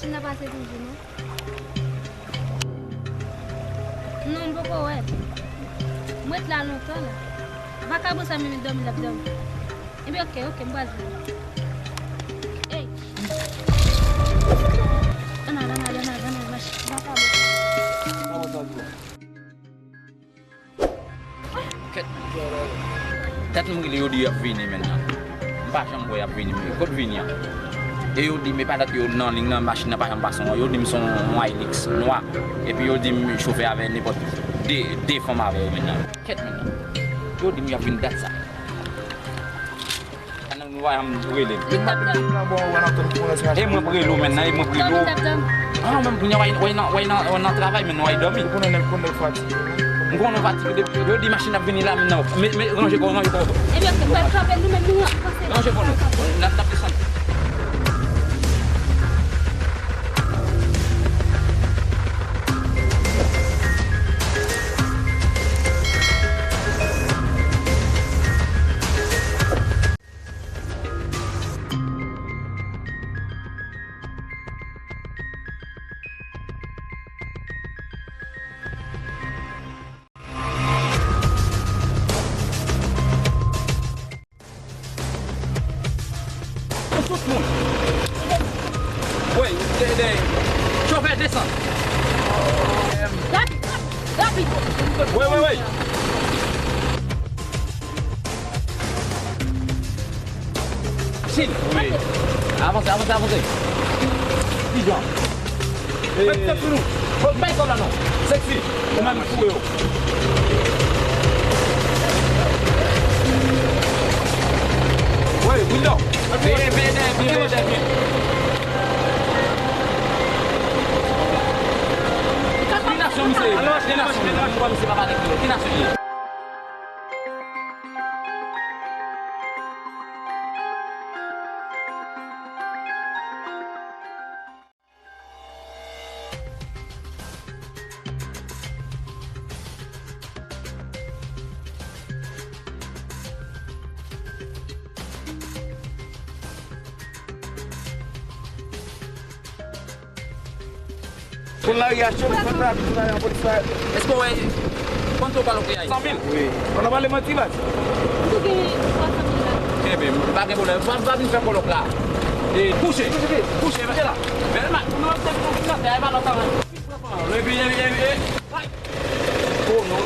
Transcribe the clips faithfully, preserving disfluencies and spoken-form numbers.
N ap pase toujou, non? Non, m poko wè l. M ret la lontan la. Vakabon sa menm dòmi l ap dòmi. Ebyen, oke, oke, m pral jwenn li. Ey! Ann al, ann al, ann al, ann al, mache. Vakabon. Kèt. Dat m rele yo di y ap vini menm nan. M pa janm wè y ap vini, men kot vini an? E yo di m e pa dat yo nan liy nan, machin nan pa janm pase yon, yo di m se yon Hilux nwa. Epi yo di m chofè avè nenpòt de, de fanm avè yo menm nan. Kèt menm nan. Yo di m y ap vini dat sa. Ann nou va janm rele. E mwen k rele w menm nan, e mwen k rele w. Ah, menm kounye a w nan, w nan, w nan, w nan travay menm nan, w dòmi. M konnen w fatige depi yo di machin ap vini la menm nan. Men, men ranje kò w, ranje kò w. Ebyen, fè kanpe nou menm nou an. Ranje kò nou. N ap, n ap desann. Pou tout moun. Wi, de, de, chofè, desann. Rapid, rapid, rapid. Wi, wi, wi. Chil. Wi. Avanse, avanse, avanse. Pijan. Mèt tèt sou nou. Fòk bay kò la non. Sexy. Ou menm foure yo. Wi, window. Veye, veye dèyè, veye dèyè. Ki nasyon misye ye? Ki nasyon? Mwen kwè misye pa pale kreyòl. Ki nasyon li ye? Konn lari a cho, konn lari a cho, polis la. Èske w wè kwanto kòlòk li a? San mil? Wi. Konn ap pale manti, baz. Ou gen twa san mil la. Enben, pa gen pwoblèm. Pa, pa vin fè kòlòk la. E, kouche. Kouche, kouche, kouche la. Men, ma, nou ap tèt nou nan tè, e pa lòt anyen. Epi, epi, epi, e, ay. Oh, non.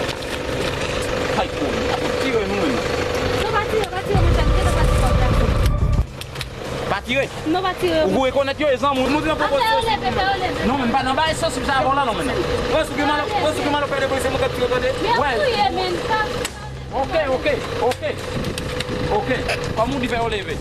Ay, oh, non. Tire nou menm. Non, pa tire, pa tire, monchè, nou gentan pase kòb la. Pa tire. Non, pa tire. Ou rekonèt yo, e zanmi w. Nou te nan pwopozisyon. Fè yo leve, fè yo leve. Non, men pa nan bagay sansib sa avè w la, non, men. Wè, si w gen mal, wè, si w gen mal, fè de polis, se mwen k ap tire, tande. Men ap touye, men, pa. Oke, oke, oke. Oke. Kòm ou di fè yo leve.